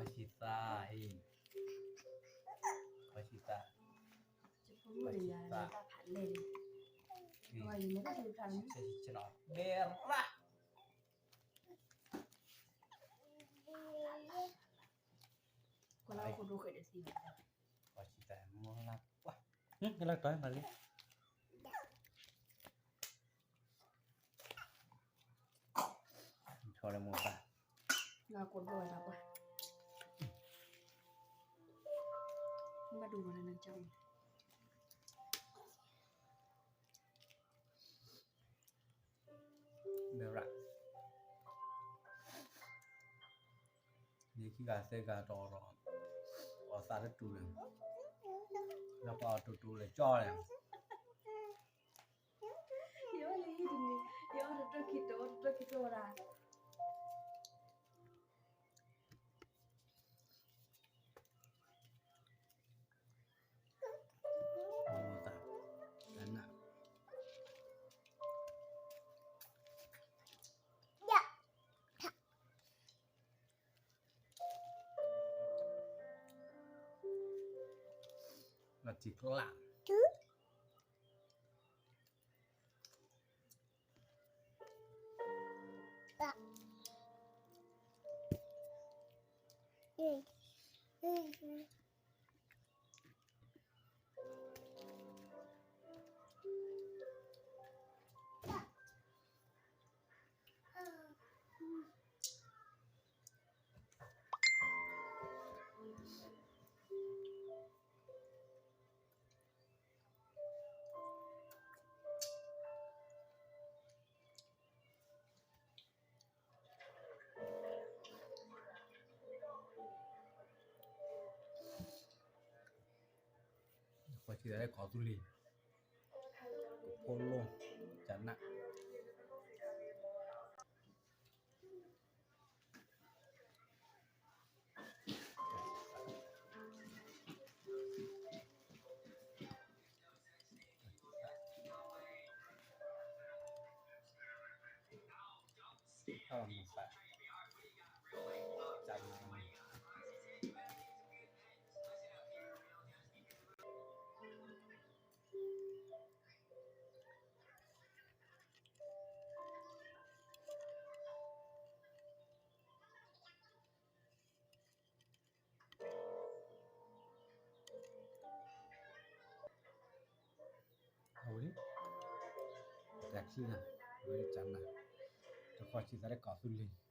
ခီဆံသးအံၤ, ခီဆံသး, ခီဆံသး, ဘဲရၣ်, ခီဆံသးမီၢ်လၢ်ပှၢ်, လၢတၢ်မၤလံ ဆီလၢမိၢ်ပၢ်, ဘၣ်ဒိဘၣ်နကၠီ, ဘဲရၣ်, န့ၣ်ခံဂၤသၢဂၤတီၤတီၤ, အီၣ်သးတတူၢ်လၢ, လၢပှၤအီၣ်တူၢ်တူၢ်လၢကၠီလၢ ယအီၣ်လၢဟံၣ်တနံၤ, ယအီၣ်တတီၢ်ခံတီၤ, တတီၢ်ခံတီၤဝဲဒၣ်. လီၤတံၢ်ကျါ, ဃီဆံသးလၢကီၢ်သူလ့ၤ, ကဖိလိၣ်, ကနၣ် အဝဲ, တၢ်ခံနၤ, ဝဲကနၣ်, တဃီဆံသးလၢကီၢ်သူလ့ၤ